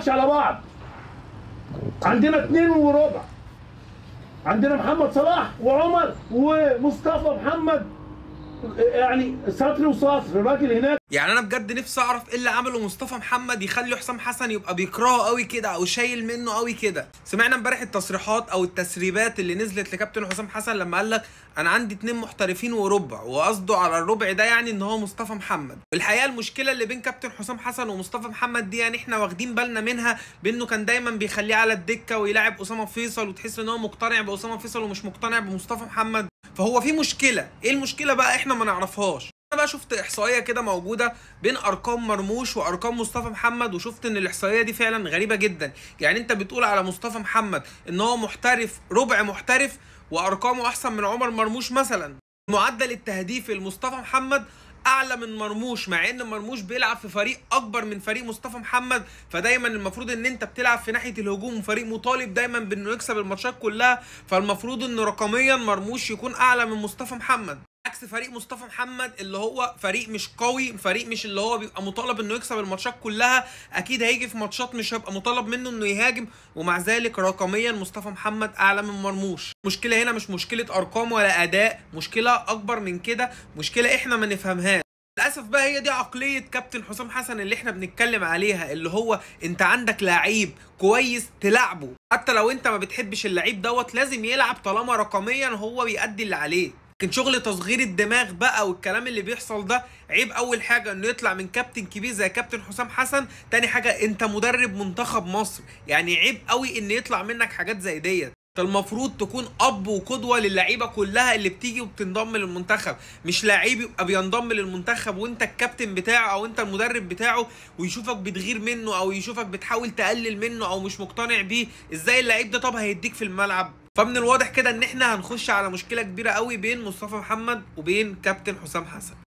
نضحكش على بعض. عندنا 2.25، عندنا محمد صلاح وعمر ومصطفى محمد، يعني سطر وسطر الراجل هناك. يعني انا بجد نفسي اعرف ايه اللي عمله مصطفى محمد يخلي حسام حسن يبقى بيكرهه قوي كده او شايل منه قوي كده. سمعنا امبارح التصريحات او التسريبات اللي نزلت لكابتن حسام حسن لما قال لك انا عندي 2 محترفين وربع، وقصده على الربع ده يعني ان هو مصطفى محمد. الحقيقة المشكلة اللي بين كابتن حسام حسن ومصطفى محمد دي يعني احنا واخدين بالنا منها، بانه كان دايما بيخليه على الدكة ويلاعب اسامة فيصل، وتحس ان هو مقتنع باسامه فيصل ومش مقتنع بمصطفى محمد. فهو في مشكلة، ايه المشكلة بقى احنا ما نعرفهاش. انا بقى شفت احصائية كده موجودة بين ارقام مرموش وارقام مصطفى محمد، وشفت ان الاحصائية دي فعلا غريبة جدا. يعني انت بتقول على مصطفى محمد ان هو محترف ربع محترف وارقامه احسن من عمر مرموش مثلا. معدل التهديف لمصطفى محمد اعلى من مرموش، مع ان مرموش بيلعب في فريق اكبر من فريق مصطفى محمد، فدايما المفروض ان انت بتلعب في ناحية الهجوم وفريق مطالب دايما بانه يكسب الماتشات كلها، فالمفروض ان رقميا مرموش يكون اعلى من مصطفى محمد. عكس فريق مصطفى محمد اللي هو فريق مش قوي، فريق مش اللي هو بيبقى مطالب انه يكسب الماتشات كلها، اكيد هيجي في ماتشات مش هيبقى مطالب منه انه يهاجم، ومع ذلك رقميا مصطفى محمد اعلى من مرموش. المشكلة هنا مش مشكلة ارقام ولا اداء، مشكلة اكبر من كده، مشكلة احنا ما نفهمهاش. للاسف بقى هي دي عقلية كابتن حسام حسن اللي احنا بنتكلم عليها، اللي هو انت عندك لعيب كويس تلعبه، حتى لو انت ما بتحبش اللعيب دوت لازم يلعب طالما رقميا هو بيأدي اللي عليه. لكن شغل تصغير الدماغ بقى والكلام اللي بيحصل ده عيب. اول حاجة انه يطلع من كابتن كبير زي كابتن حسام حسن، تاني حاجة انت مدرب منتخب مصر، يعني عيب قوي ان يطلع منك حاجات زي ديت. انت المفروض تكون اب وقدوه للعيبة كلها اللي بتيجي وبتنضم للمنتخب، مش لعيب يبقى بينضم للمنتخب وانت الكابتن بتاعه او انت المدرب بتاعه ويشوفك بتغير منه او يشوفك بتحاول تقلل منه او مش مقتنع بيه. ازاي اللعيب ده طب هيديك في الملعب؟ فمن الواضح كده ان احنا هنخش على مشكلة كبيرة قوي بين مصطفى محمد وبين كابتن حسام حسن.